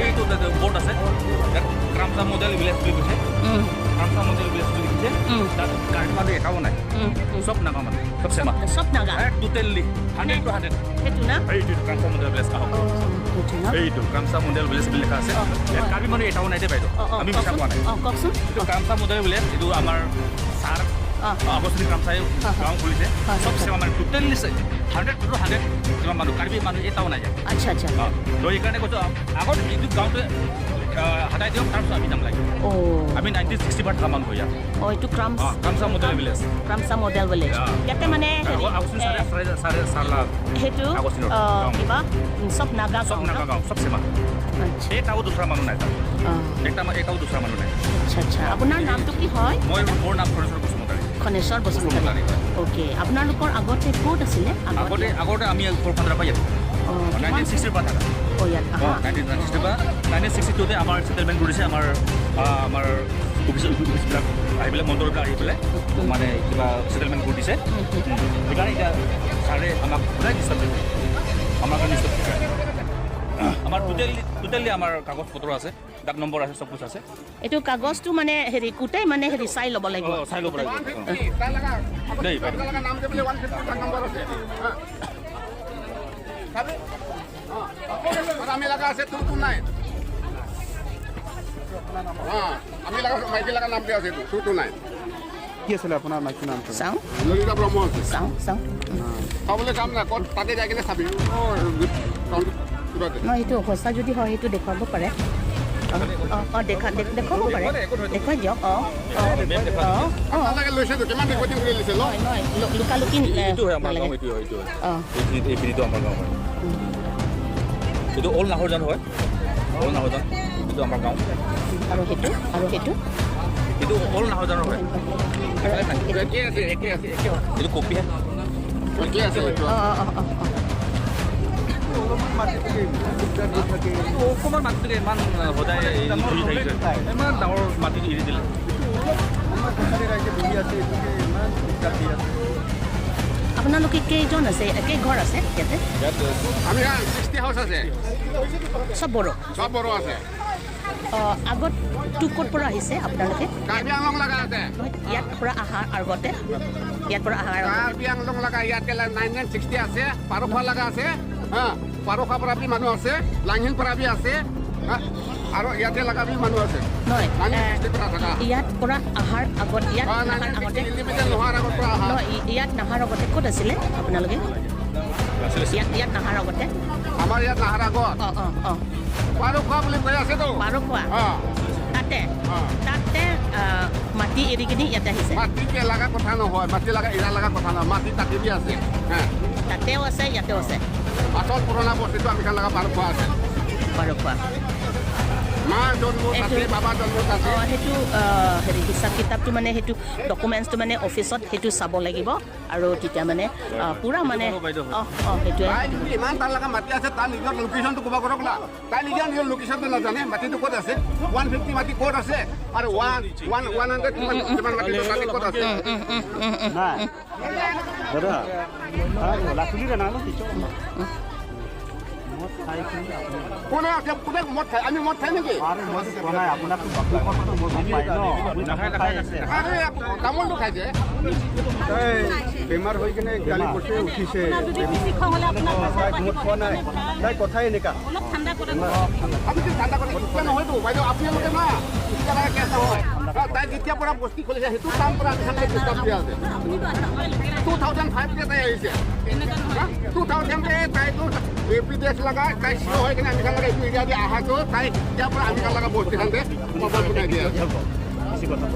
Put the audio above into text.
এইটো বৰ্ড আছে, ক্ৰামচা model village বুলি কৈছে। ক্ৰামচা মডেল ভিলেজ বুলি লিখিছে। তাত কাৰ্বি মানুহ এটাও নাই, চব নাগা মানুহ, চব চেমা। চব নাগা। Totally 100 two 100। সেইটো না? এইটো ক্ৰামচা মডেল ভিলেজ, আহক। সেইটো ন? এইটো ক্ৰামচা মডেল ভিলেজ বুলি লিখা আছে। ইয়াত কাৰ্বি মানুহ এটাও নাই দেই বাইদেউ। আমি মিছা কোৱা নাই। কওকচোন। এইটো ক্ৰামচা মডেল ভিলেজ, এইটো আমাৰ ছাৰ আগষ্টনি ক্ৰামচাই গাঁও খুলিছে। চব চেমা মানুহ, টোটেলি 100 টু 100 চেমা মানুহ, কাৰ্বি মানুহ এটাও নাই ইয়াত। আচ্ছা আচ্ছা তো এইকাৰণে কৈছোঁ, আগত এইটো গাঁৱটো হটাই দিয়ক, তাৰপিছত আমি যাম লাগে। আমি 1960 পৰা থকা মানুহ হয় ইয়াত। এইটো ক্ৰামছ ক্ৰামচা মডেল ভিলেজ। ক্ৰামচা মডেল ভিলেজ। ইয়াতে মানে হেৰি, আগষ্টিন ছাৰে ছাৰে চাৰলা সেইটো আগষ্টিনৰ গাঁও। কিবা চব নাগা চব গাঁও ন? নাগা গাঁও, চব চেমা। এটাও দুসৰা মানুহ নাই তাত। এটাও দুসৰা মানুহ নাই। আচ্ছা আচ্ছা আপোনাৰ নামটো কি হয়? মোৰ নাম খনেশ্বৰ বসুমতাৰী। খনেশ্বৰ বসুমতাৰী। বসুমতাৰী, হয়। অ'কে, আপোনালোকৰ আগতে ক'ত আছিলে? আগতে আমি ফ'ৰ পৰা ইয়াত 1960ৰ পৰা থকা। ইয়াত আহা। 1960ৰ পৰা, 1962তে আমাৰ ছেটেলমেণ্ট কৰিছে। আমাৰ অফিচবিলাক আহি পেলাই, মণ্ডলবিলাক আহি পেলাই মানে কিবা ছেটেলমেণ্ট কৰি দিছে। সেইকাৰণে এতিয়া ছাৰে আমাক সদায় ডিষ্টাৰ্ব দিয়ে, আমাৰ কাৰণে ডিষ্টাৰ্ব থাকে। আমাৰ টোটেলি আমাৰ কাগজ পত্ৰ আছে, ডাক নম্বৰ আছে, চব কুছ আছে। এইটো কাগজটো মানে হেৰি গোটেই মানে হেৰি চাই ল'ব লাগিব। অঁ, চাই ল'ব লাগিব। দেই বাইদেউ। নাম দিবলৈ 150 ডাক নম্বৰ আছে। আৰু আমি লগা আছে 229। আমি লগা মাইকী লগা নাম দিয়া আছে 229। কি আছিলে আপোনাৰ মাইকী নামটো? চাওঁ। ললিতা ব্ৰহ্ম আছে। চাওঁ চাওঁ। চাবলৈ কাম নাই, ক'ত তাতে যাই কিনে চাবি। কিবা নহয়, সেইটো সঁচা যদি হয় সেইটো দেখুৱাব পাৰে। অঁ অঁ দেখা দেখুৱাব পাৰে, দেখুৱাই দিয়ক। অঁ অঁ অঁ অঁ নালাগে, লৈছেতো, কিমান দেখুৱাই দিম বুলি লৈছে ল। নহয় নহয়, লুকালুকি এইটো হয় আমাৰ নালাগে। গাঁও, এইটো হয়, এইটো হয়। এইখিনিতো আমাৰ গাঁও হয়। এইটো অল নাহৰজান হয়, অল নাহৰজান। এইটো আমাৰ গাঁও। আৰু সেইটো? এইটো অল নাহৰজানৰ হয়। আৰু একে আছে, একে আছে, একে হয়। এইটো কপিহে। একে আছে এইটো। অঁ অঁ অঁ অঁ অঁ অকণমান মাটিটোকে ইমান সদায় ঘূৰি থাকিছে, ইমান ডাঙৰ মাটিটো এৰি দিলে। ৰাইজে বহি আছে, এইটোকে ইমান দিগদাৰ দি আছে। আপোনালোকে কেইজন আছে, কেইঘৰ আছে ইয়াতে? ইয়াত আমি 60 হাউচ আছে। চব বড়ো? চব বড়ো আছে। অঁ, আগতটো ক'ত পৰা আহিছে আপোনালোকে? কাৰ্বি আংলং লগা আছে। নহয়, ইয়াত পৰা অহাৰ আগতে, ইয়াত পৰা অহাৰ আগতে। কাৰ্বি আংলং লগা ইয়াতে 1960 আছে, পাৰখোৱা লগা আছে। হা, পাৰখোৱা পৰা বি মানুহ আছে, লাংহিন পৰা বি আছে, হা, আৰু ইয়াতে লগা বি মানুহ আছে। নহয়। 1960 পৰা থকা। ইয়াত পৰা অহাৰ আগত, ইয়াত নাহাৰ আগতে। ইণ্ডিপেণ্ডেণ্ট নোহোৱাৰ আগৰ পৰা অহা। নহয়, ইয়াত নাহাৰ আগতে ক'ত আছিলে আপোনালোকে? ইয়াত নাহাৰ আগতে। আমাৰ ইয়াত নাহাৰ আগত অঁ অঁ অঁ পাৰখোৱা বুলি কৈ আছেতো। পাৰখোৱা। তাতে তাতে মাটি এৰি কিনি ইয়াতে আহিছে? মাটি কে লগা কথা নহয়, মাটি লগা এৰা লগা কথা নহয়, মাটি তাতে বি আছে, হা। তাতেও আছে, ইয়াতেও আছে। আচল পুৰণা বস্তিটো আমি লগা পাৰখোৱা আছে। পাৰখোৱা। মা জন্ম তাতে, বাবা জন্ম তাতে। অঁ, সেইটো হেৰি হিচাপ কিতাপটো মানে সেইটো ডকুমেণ্টছটো মানে অফিচত সেইটো চাব লাগিব আৰু তেতিয়া মানে পূৰা মানে অঁ অঁ সেইটোৱে। তাই যদি ইমান তাৰ লগা মাটি আছে, তাৰ নিজৰ লোকেশ্যনটো ক'ব কৰক না। তাই নিজৰ লোকেশ্যনটো নাজানে, মাটিটো ক'ত আছে, 150 মাটি ক'ত আছে আৰু ওৱান ওৱান 100 কিমান কিমান মাটিটো তাতে ক'ত আছে। নাই দাদা, লাখুলিৰে না মদ খাই। কোনে আছে, কোনে মদ খায়? আমি মদ খাই নেকি? আৰে মই কোৱা নাই আপোনাক, কথাটো মই গম পাই ন, আপুনি খাই আছে। আৰে তামোলটো খাইছে। বেমাৰ হৈ কিনে গালি কৰিছে, উঠিছে। তাই মদ খোৱা নাই, তাই কথাই এনেকা। আমি কি ঠাণ্ডা কৰি এতিয়া নহয়তো বাইদেউ, আপোনালোকে না এতিয়া কেছ নহয়। তাই যেতিয়াৰ পৰা বস্তি খুলিছে, সেইটো কাম পৰা আমি ডিষ্টাৰ্ব দিয়া আছে। 2005তে তাই আহিছে। 2000তে তাইতো এ পি ডি এছ লগা তাই চিঅ' হৈ কিনে আমি লগা এইটো এৰিয়া দি অহাটো, তাই তেতিয়াৰ পৰা আমি লগা বস্তিখনতে মোবাইল বনাই দিয়া আছে। বেছি কথা।